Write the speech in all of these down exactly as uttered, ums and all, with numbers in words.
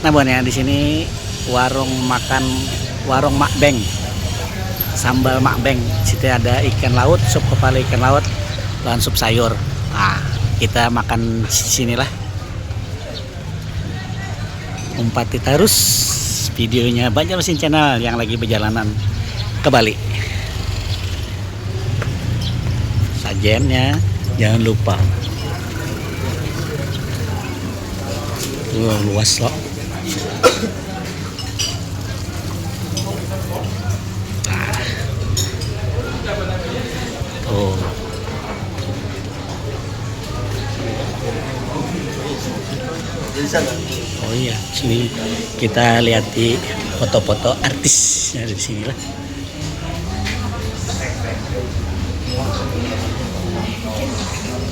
Nah, buhannya di sini warung makan, warung Mak Beng. Sambal Mak Beng. Situ ada ikan laut, sup kepala ikan laut, dan sup sayur. Nah, kita makan sinilah. Umpati terus videonya Banjar Mesin Channel yang lagi berjalanan ke Bali. Sajennya jangan lupa. Wah, luas loh. Nah. Oh. Oh iya, sini kita lihat di foto-foto artis yang ada di sini lah.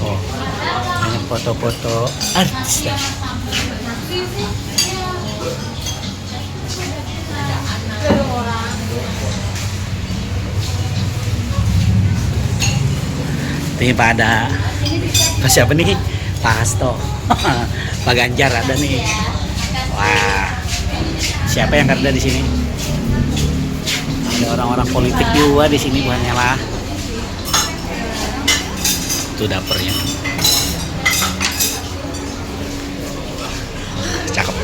Oh, banyak foto-foto artis lah. Ini pada Pak siapa nih? Pak Hasto. Pak Ganjar ada nih. Wah, siapa yang kerja di sini? Ada orang-orang politik juga di sini, bukannya lah. Itu dapurnya. Cakep.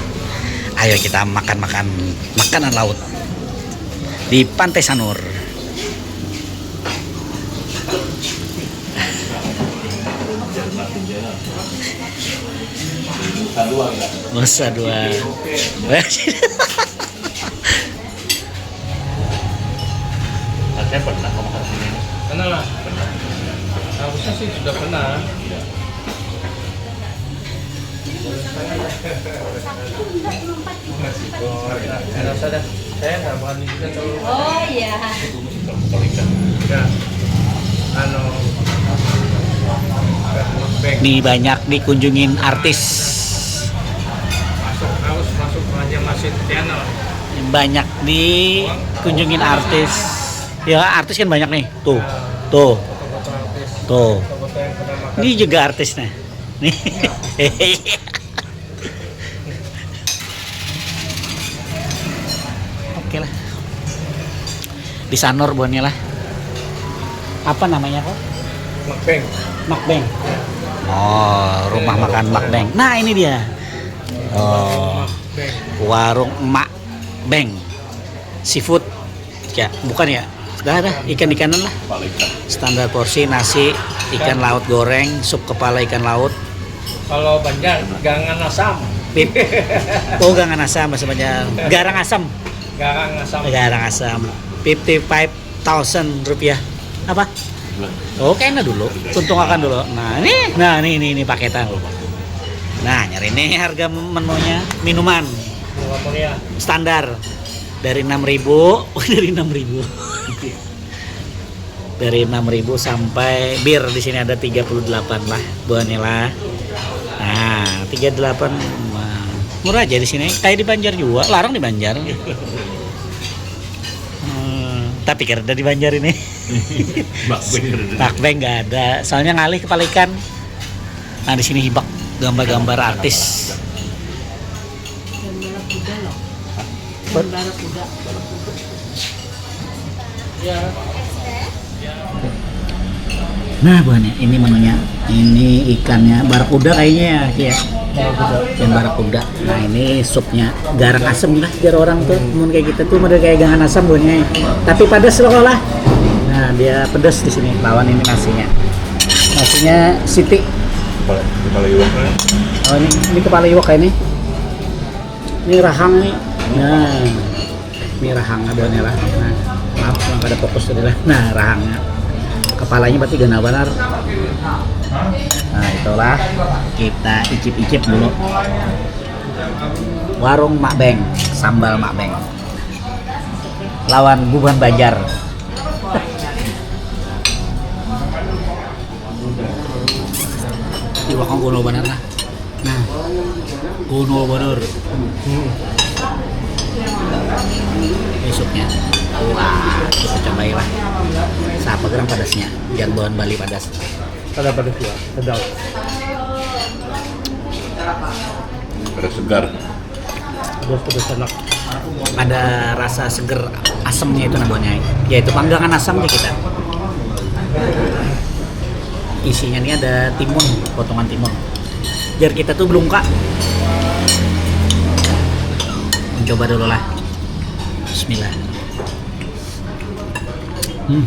Ayo kita makan-makan makanan laut di Pantai Sanur. Masa dua. Saya pernah ke Mekah ini. Pernah lah. Pernah. Harusnya sih sudah pernah. Nggak usah dah. Saya nggak berani juga kalau Oh iya. Itu mesti terbuka ikan. Ya. Anu, Ini banyak dikunjungin artis. Masuk, harus masuk Banjarmasin Channel. Banyak dikunjungin artis. Ya, artis kan banyak nih. Tuh, tuh, tuh. Ini juga artis nih. Nih. Oke lah. Di Sanur buhannya lah. Apa namanya kok? Makbeng. Makbeng. Oh, rumah makan Makbeng. Nah, ini dia. Oh, warung Makbeng. Seafood. Ya, bukan ya. Dah, dah, ikan-ikanan lah. Standar porsi nasi, ikan laut goreng, sup kepala ikan laut. Kalau Banjar, gangan asam. Pip. Oh, gangan asam bahasa Banjar. Garang asam. Garang asam. Garang asam. Fifty five thousand rupiah. Apa? Oh, kena dulu. Untung akan dulu. Nah, ini, nah, ini, ini, ini paketan. Nah, nyari nih harga menunya, minuman. Standar dari enam ribu, dari enam ribu. Dari enam ribu sampai bir di sini ada tiga puluh delapan lah, buahnya lah. Nah, tiga delapan, wah, murah aja di sini. Kayak di Banjar juga, larang di Banjar. Hmm, tapi kira ada di Banjar ini. Makbeng nggak ada. Soalnya ngalih kepala ikan. Nah, di sini hibak gambar-gambar artis. Gambar kuda loh. Gambar kuda. Nah, buahnya ini menunya. Ini ikannya barakuda kayaknya ya, Ki, ya. Ikan barakuda. Nah, ini supnya garang asem lah, jar orang tuh. Mun kayak gitu tuh model kayak gangan asem buahnya. Tapi padas loh lah. Nah, dia pedas di sini. Lawan ini nasinya. Nasinya siti. Kepala, kepala iwak. Oh, ini, ini kepala iwak ini. Ini rahang nih. Nah. Ini rahang adoannya lah. Nah, maaf yang kada fokus tadi lah. Nah, rahangnya. Kepalanya berarti ganal banar. Nah, itulah kita icip-icip dulu. Warung Mak Beng, sambal Mak Beng. Lawan bubuhan Banjar. Iwak kuno banar lah. Nah, kuno banar. Hmm. Besoknya, wah, kita cobai lah. Siapa gerang padasnya? Jangan bawaan Bali padas. Ada padas juga, sedap. Ada segar. Ada rasa seger asemnya itu namanya, yaitu panggangan asam ya kita. Isinya ini ada timun, potongan timun. Jar kita tuh belum kak. Mencoba dulu lah. Bismillah. Hmm.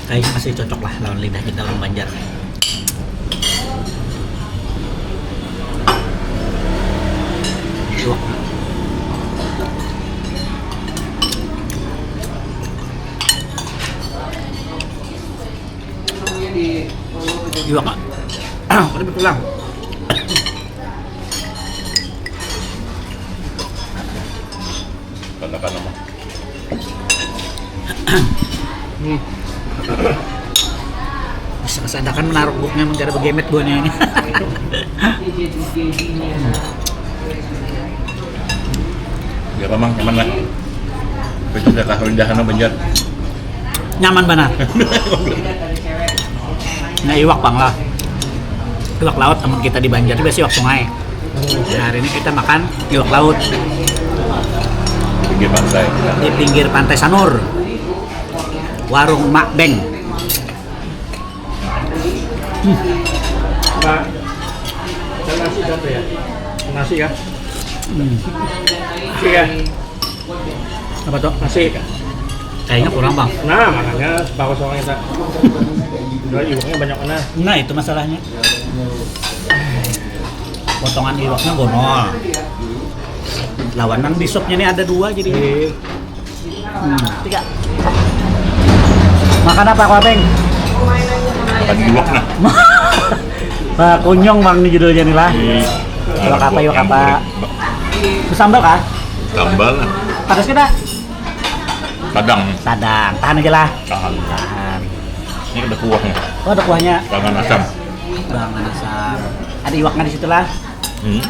Kayaknya masih cocok lah lawan lidah kita orang Banjar. Iwak. Iwak, Kak. Tapi betulan. Katakan apa? Hmm. Bisa kesadakan menaruh guknya mencari begemet buahnya ini. Ya memang nyaman lah. Itu udah kahwin dah anu Banjar. Nyaman benar. Nah, iwak pang lah. Iwak laut teman kita di Banjar itu biasa iwak sungai. Nah, hari ini kita makan iwak laut Pinggir pantai. Di pinggir Pantai Sanur. Warung Mak Beng. Pak, ada nasi berapa ya? Nasi ya? Hmm. Nasi ya? Apa tuh? Nasi. Kayaknya kurang bang. Nah, makanya separuh orang kita. Udah iwaknya banyak mana? Nah itu masalahnya. Potongan iwaknya gonol. Lawan nang di sopnya ini ada dua jadi. Hmm. Tiga. Makan apa kau Beng? Makan iwak nah. Pak Kunyong bang nih judulnya nih lah. Iwak apa iwak apa? Sambal kah? Sambal lah. Panas kita? Kadang Sadang. Tahan aja lah. Tahan. Tahan. Ini ada kuahnya. Oh ada kuahnya. Tangan asam. Bangan asam. Ada iwaknya di situ lah. Hmm.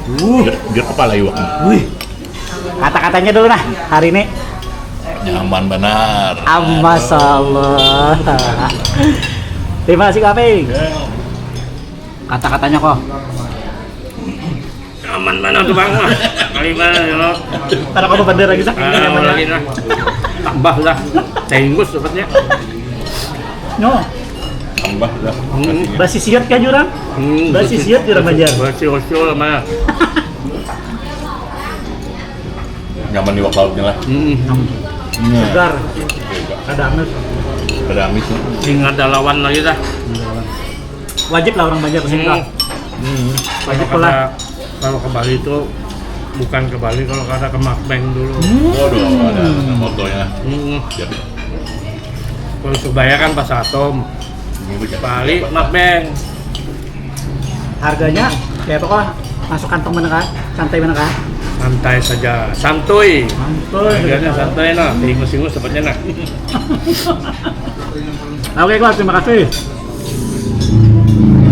Biar, biar kepala iwaknya. Wih. Kata-katanya dulu nah hari ini. Nyaman benar. Masya Allah. Terima kasih Kaping. Kata-katanya kok. Aman mana tuh bang? Kali mana ya lo? Karena kamu bener lagi sak. Ah, lagi nah. Tambah lah. Tenggus sepertinya. No, Tambah dah. Hmm. basi siat kah jurang? Hmm, Basi siat jurang Banjar. Basi osio lah mana? Nyaman iwak lautnya lah. Hmm. Segar. Ada amis. Ada amis tuh. Ingat ada lawan lagi dah. Wajib lah orang Banjar kesini lah. Hmm. Wajib Kalau lah. kata- Kalau ke Bali itu bukan ke Bali kalau kata ke Mak Beng dulu. Waduh, ada motonya. Hmm. Jadi Kalau Surabaya kan Pasar Atom. minggu jadi Bali Mak Beng. Harganya ya pokoknya masuk kantong mana kah? Santai mana kah? Santai saja, santuy. Santai. Harganya santai nah, ingus-ingus sepertinya nah. Oke kelas, terima kasih.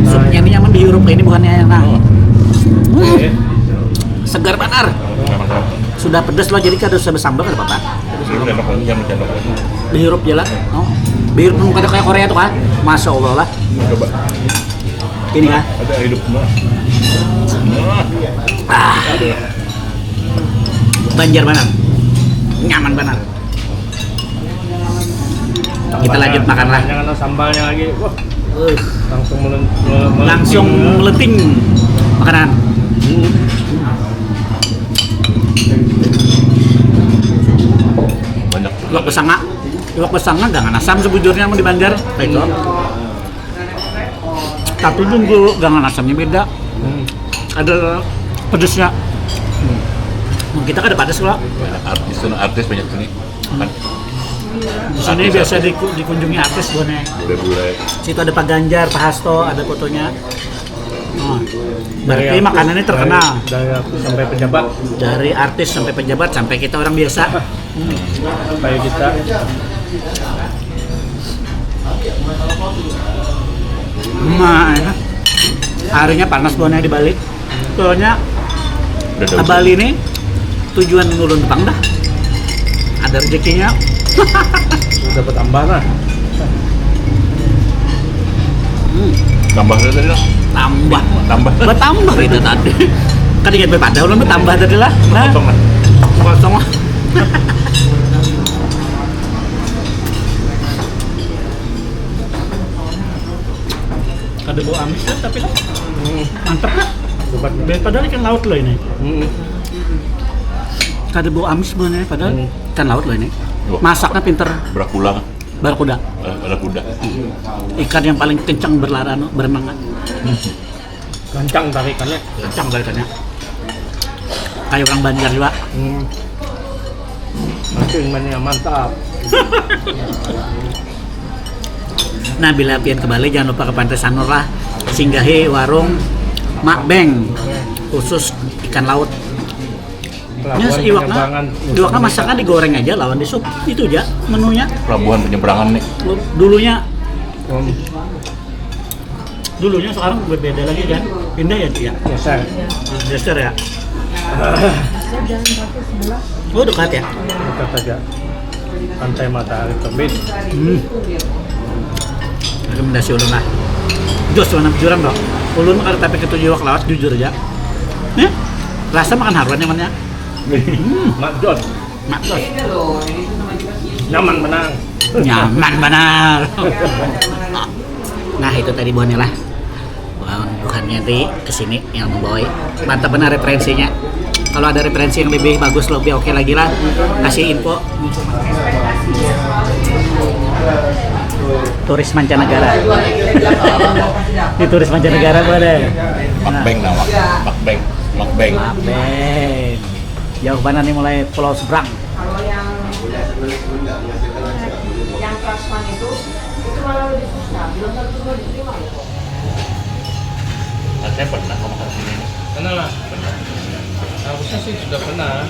Supnya ini nyaman di Eropa ini bukannya yang nah. Hmm, segar banar. Sudah pedas loh jadi kada usah bersambal kada apa-apa. Belum enak lagi jam jam Dihirup je lah. Oh. Dihirup mun kada kaya Korea tuh kan. Masya Allah lah. Coba. Ini kan. Ada hidup semua. Ah. Banjar banar. Nyaman banar. Kita lanjut makan lah. Jangan ada sambalnya lagi. Wah, Uh, langsung melen- melen- langsung meleting makanan. Hmm. Banyak. Iwak besanga, iwak besanga gangan asam sebujurnya mun di Banjar. Baik, loh. Tapi bumbu gangan asamnya beda. Hmm. Ada pedesnya. Mun kita kada pedes lah. Banyak artis tuh, artis banyak sini. Kan Di sini biasa diku- dikunjungi artis buhannya. Bule-bule. Situ ada Pak Ganjar, Pak Hasto, ada fotonya. Oh, berarti Dari- makanannya terkenal. Dari, dari artis sampai pejabat. Dari artis sampai pejabat sampai kita orang biasa. Kayak kita. Nah, enak. Harinya panas buhannya di Bali. Soalnya Udah ke tahu. Bali nih tujuan nulun pang dah. Ada rezekinya. Dapat tambah nah. Hmm. Tambah tadi lah. Tambah. Tambah. Bertambah itu tadi. Kan ingat berpada ulun bertambah tadi lah. Nah, Kosong lah. kosong lah. Kada bau amis kan tapi lah. Mantap lah. Padahal ikan laut loh ini. Kada bau amis sebenarnya padahal ikan laut loh ini. Masaknya pinter. Berakula. Barakuda. Barakuda. Ikan yang paling kencang berlari anu, berenang. Gancang tarikannya. Kencang tarikannya. Kayak orang Banjar juga. Hmm. Mancing mania mantap. Nah, bila pian ke Bali jangan lupa ke Pantai Sanur lah. Singgahi warung Mak Beng khusus ikan laut. Ini iwaknya, iwaknya masaknya digoreng aja lawan disup. Itu aja menunya. Pelabuhan penyeberangan nih. Dulunya Hmm. Dulunya sekarang berbeda lagi kan? Pindah ya dia? Geser. Geser ya? Oh dekat ya? Dekat aja. Pantai Matahari Terbit. Hmm. Rekomendasi ulun lah. Jos mana bujuran dong. Ulun mah kada tapi ketuju iwak laut jujur aja. Nih, rasa makan haruan nyamannya. Mak Jos. Mak Jos. Nyaman menang. Nyaman benar. Nah itu tadi buahnya lah. Wah, bukannya di kesini yang membawai. Mantap benar referensinya. Kalau ada referensi yang lebih bagus, lebih oke lagi lah, kasih info. Turis mancanegara. Di turis mancanegara boleh. Mak Beng nama. Mak Beng. Mak Beng. Mak Beng. Jauh mana nih mulai Pulau Seberang? Kalau yang yang prasmanan itu itu malah lebih susah, belum tentu mau diterima loh. Saya pernah ke Makassar ini. Pernah lah. Pernah. Harusnya sih sudah pernah.